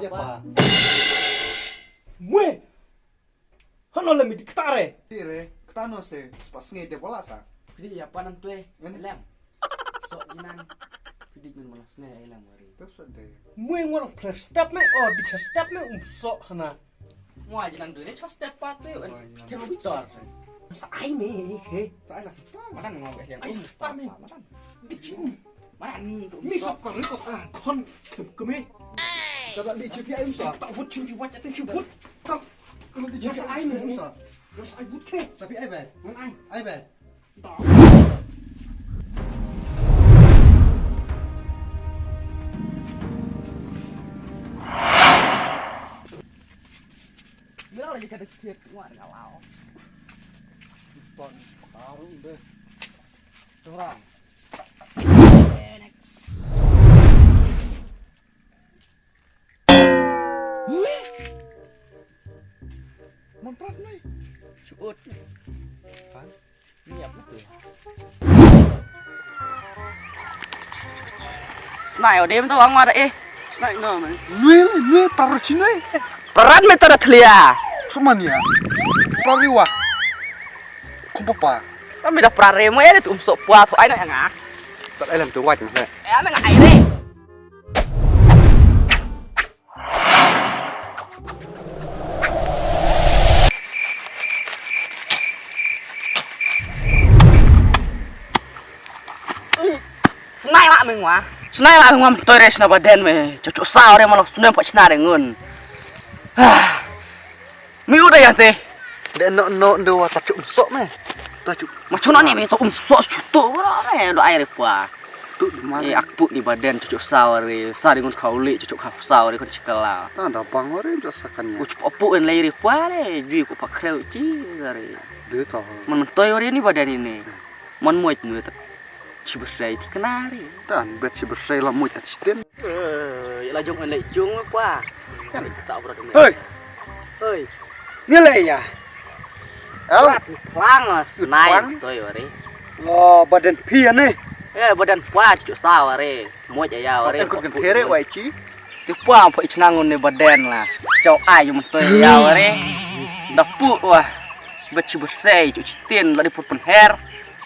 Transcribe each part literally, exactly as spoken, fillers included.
Ba. Mwe. Hano le midi ktare. Tire, ktano se, spa snge de bola sa. Pidi ya panan tue. Elem. So jinan. Pidi min mala snge elem wari. Terus de. Mwe ngorang player step me, oh di step me um so hana. Mwa jinan doi ne chwa step pat pe. Mwa jinan. Tero bitar. Sa ai me he. Ta ai la. Madan ngom eh. Ai sa ta me. Madan. Di chi um. Madan tu. Mi sok kor ko. Kon kem keme. Kata di chi pi ai um sa. Ta vut chin di wat ta chi vut. Ta. Kalau di chi pi ai um sa. Terus ai vut ke. Tapi ai bai. Ai bai. Mira lagi kada kit ngwa ngalau. Ton baru deh. Turang. Memprat ni. Cuut. Kan? Ni apa tu? Snai ode mta wang mada eh. Snai no man. Nui le nui paru chinui. Parat me tada thlia. Suman ya. Pariwa. Kumpapa. Kami dah prare mo ele tu umsok pua tu ai no yang ah. Tak elem tu wajah mah. Eh, ame ngai re. Snai la mengwa. Snai la mengwa toi re sna baden me. Cucuk sa ore malah sunem pak sna rengun. Ah. Mi udah ya teh. De no no ndo wa ta cuk sok me. Ta cuk. Ma chuna ni me to um sok chuto bro me do ai re pua. Tu di mana? Eh, akpu ni baden cucuk saw re, sa ringun khauli cucuk khaw saw re kon chikala. Ta da bang wa re jo sakan ya. Uch popu en lei re pua le, jui ko pakhreu chi re. De ta. Man man toi wa re ni baden ini. Man moi nu ta. Chi bersai ti kenari. Tan bet chi bersai la moi ta chiten. Eh, la jong en lei jong pua. Kan kita bro dong. Hei. Hei. Ni lei ya. Au. Plang snai toi wa re. Oh, baden phi ya ne. Eh, baden pua cucuk saw wa re. Moj aya wa re. Kan kut kan phere wai chi. Ti pua pho ich nangun ne baden la. Chau ai mtoi ya wa re. Da pu wa. Bet chi bersei chu chi tin la di put pen her.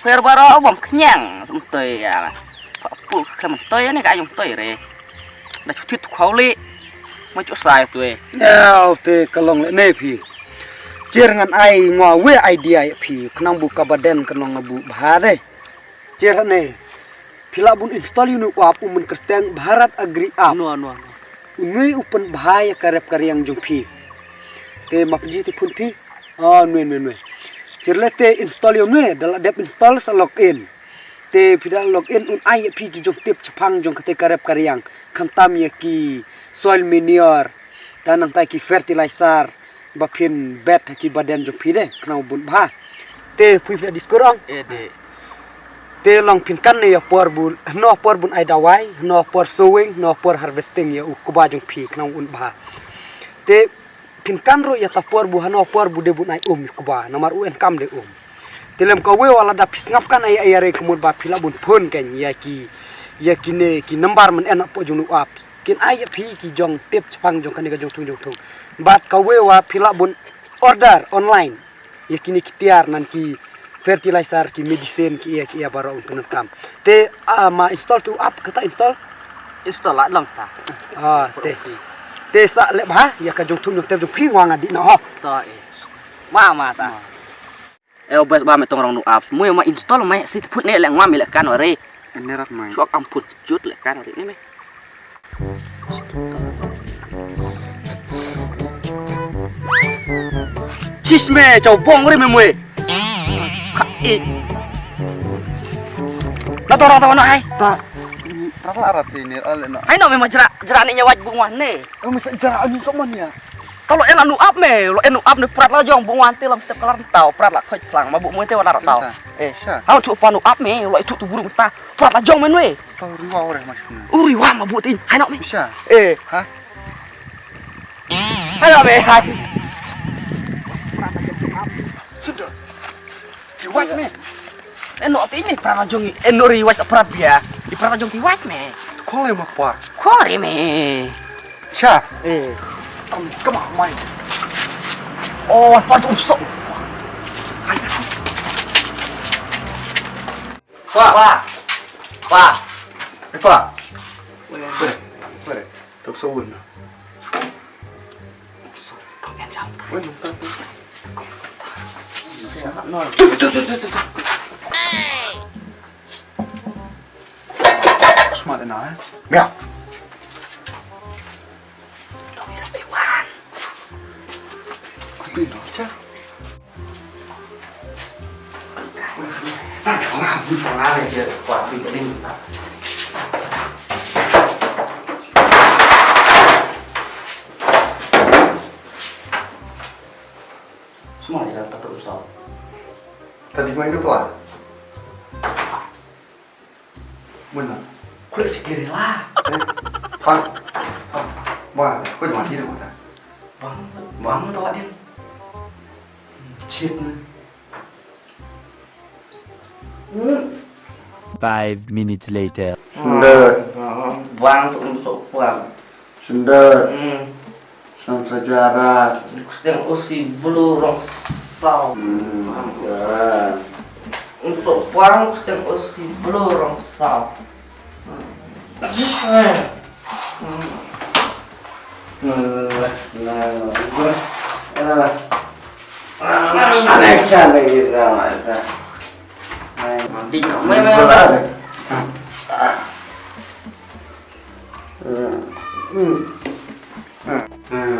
Her baro bom khnyang mtoi ya la. Pa pu khlem mtoi ne ka ai mtoi re. Da chu thit khau le. Ma chu sai tu e. Yau te ka long le ne phi. Jer ngan ai ngwa we idea ya phi. Khnang bu ka baden ka long bu bha de. Jer ne. Phi lah bun install ïa une u app u myn kyrteng Bharat Agri app. No, no, no. Une u pynbha ïa ka rep ka riang jong phi. Te map ji te phone phi. Ah, nwe, nwe, nwe. Chirle te install ïa une, da la dep install sa log in. Te phi da log in un ai ïa phi ki jong tip chaphang jong kate ka rep ka riang. Khamtam ïa ki soil manure. Da nangta ki fertilizer. Ba phin bet ha ki baden jong phi de, khnang bun bha. Te phi phi diskur ong. Eh, de. Te long phin kan ne ïa por bun, no por bun ai dawai, no por sowing, no por harvesting ïa u kba jong phi khnang un bha. Te phin kan ro ïa ta por bu ha no por bu de bun ai um ïa u kba, namar u en kam de um. Te lem ka we wala da phi sngap kan ai ai re kumut ba phi la bun phone kan ïa ki, ïa ki ne ki number man en po jong u app. Kin ai ïa phi ki jong tip chaphang jong kane ka jong thung jong thung. Bad ka we wa phi lah bun order online. Ïa kine ki tiar nan ki fertilizer ki medicine ki ïa ki ïa baroh un pyndonkam. Te ah, ma install tu app kata install. Install lah lang ta. Ah, te. Te sa leh bha ïa ka jong thung jong tip jong phi wa nga dih na ho. Ta eh. Ma ma ta. Eh, bas ba me tong rong nu apps. Mu ma install ma si put ne le ngam le kan ore. Ene rat mai. Chuak am put jut le kan ore ne me. Chis me chau bong ore me mue. Ka i. Na to rong to no ai. Ta. Rat la rat ni ale no. Ai no me ma jra jra ni nyawaj bung wah ne. Oh, me sa jra ani sok man ya. Ka lo en anu ap me, lo en anu ap ne prat la jong bung wan te lam step kalar tau, prat la khoi plang ma bu mo te wala tau. Eh. Hau tu panu ap me, lo itu tu burung ta. Prat la jong me nwe. Tau riwa ore mas. Uri wa ma bu tin. Hai no me. Bisa. Eh. Ha? Hai no me hai. Sudah. Kiwat me. Eno ti ni prat la jong eno ri wai sa prat bia. Di prat la jong kiwat me. Khole ma pa. Khore me. Cha. Eh. Come, come on, mate. Oh, what the fuck? Kwah. Kwah. Kwah. Eh, Kwah. Kwah. Kwah. Tok sawun. Weh, nang tak. Tuh, tuh, tuh, tuh, tuh. Smart enough, eh? Mia. Kopi dah, Cha. Semua dia tak terus. Tadi main apa? Mana? Kulit segiri lah. Eh, Bang. Bang. Bang, kau jangan tidur mata. Bang. Bang tu ada. Cit ni. Five minutes later. Sendal. Bang tu untuk bang. Sendal. Hmm. Sam sajarat. Ksteng usi bulu rong saw. Hmm, ya. Unsuk puang ksteng usi bulu rong saw. Mandi. Mai, mai, mai.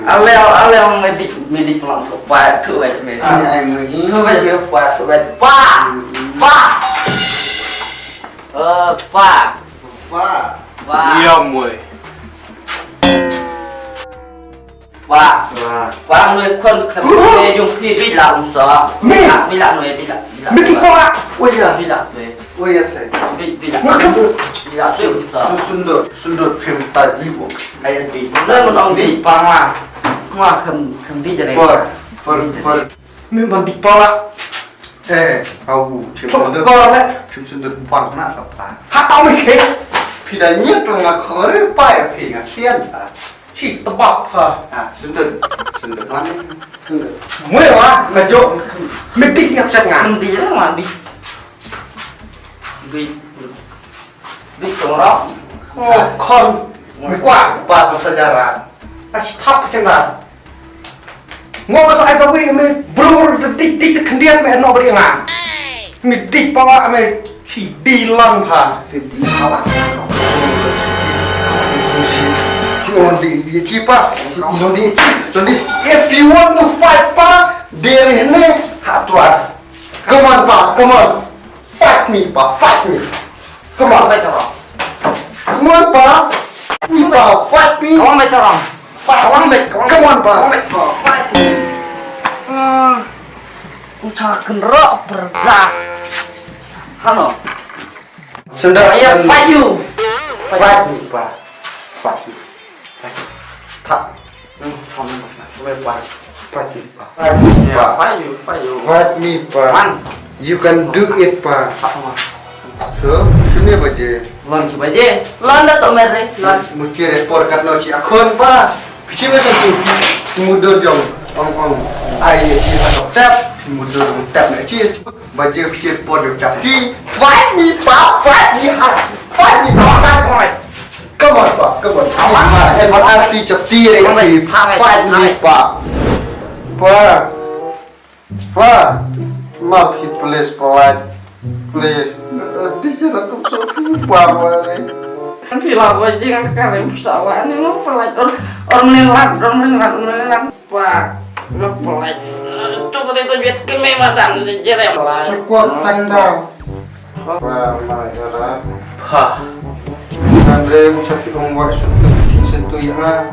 Ale, ale, medik, medik lang so pa tu, eh, medik. Ai, ai, medik. Tu, eh, medik, pa, tu, eh, pa, pa. Eh, pa. Pa. Pa. Iya, mui. Pa. Pa. Pa, mui kon, kon, eh, jong pi, bi la, um, sa. Mi. Mi la, mui, bi la, bi la. Mi, pa. Oh, iya. Bi la, mui. Oh, iya, saya. Bi, bi la. Nggak, kan. Bi la, tu, um, sa. Su-, sundut, sundut, film tadi, bu. Ai, adi. Nang, nang, di, pa, ma. Ma, kan, kan, di, jadi. Por, por, por. Memang dipalak. Eh, au, chim sundut. Kau le. Chim sundut bang na sapa. Ha, tau mi ke. Phi da nyet tu nga khore pa ya phi nga sian sa. Chi tebak ha. Ha, sundut. Sundut mana? Sundut. Mui wa, nga jo. Mesti siap siap nga. Mesti lah mandi. Duit. Bit tong rok. Oh, kon. Mi kwah. Ba sa sejarah. Aci thap cengda. Ngo ba sa ai ka wi mi brur de dik dik de kendian mi no beri ngan. Mi dik pawa mi ci di lang pha. Ci di pawa. Ci on di di ci pa. Ci on di ci. Ci on di. If you want to fight pa, there is ne hatwa. Come on pa, come on. Fight me pa, fight me. Come on. Fight me pa. Come on pa. Fight me pa, fight me. Come on, fight me. Come on, fight me. Come on pa. Come on, fight me. Ah, ucahaken ro perda. Halo. Sundar, I fight you. Fight me pa. Fight me. Fight. Thak. Hmm, fight me pa. Fight me pa. Fight me pa. Fight me pa. Man. You can do it pa. So, sini baje. Lon chi baje. Lon da to mere. Lon. Muchi re por kat no chi akhon pa. Pichi me sa tu. Mudur jong. Ong ong. Ai ye chi ha tap. Mudur jong tap na chi. Baje pichi por jong chap chi. Fight me pa. Fight me hard. Fight me pa. Fight me. Come on pa, come on. Come on pa. Come on pa. Fight me pa. Pa. Pa. Ma phi please, pa. Please. Di jara kum so phi pa wa re. Phi la wa jing ka re sa wa ni no pa. Or, or mlin lat, or mlin lat, mlin lat. Pa. No pa. Tu ko de to jet ke me madan jere. Cukup tang da. Ba ma era. Pa. Andre mu sa ki ong wa su tu ki sen tu ya.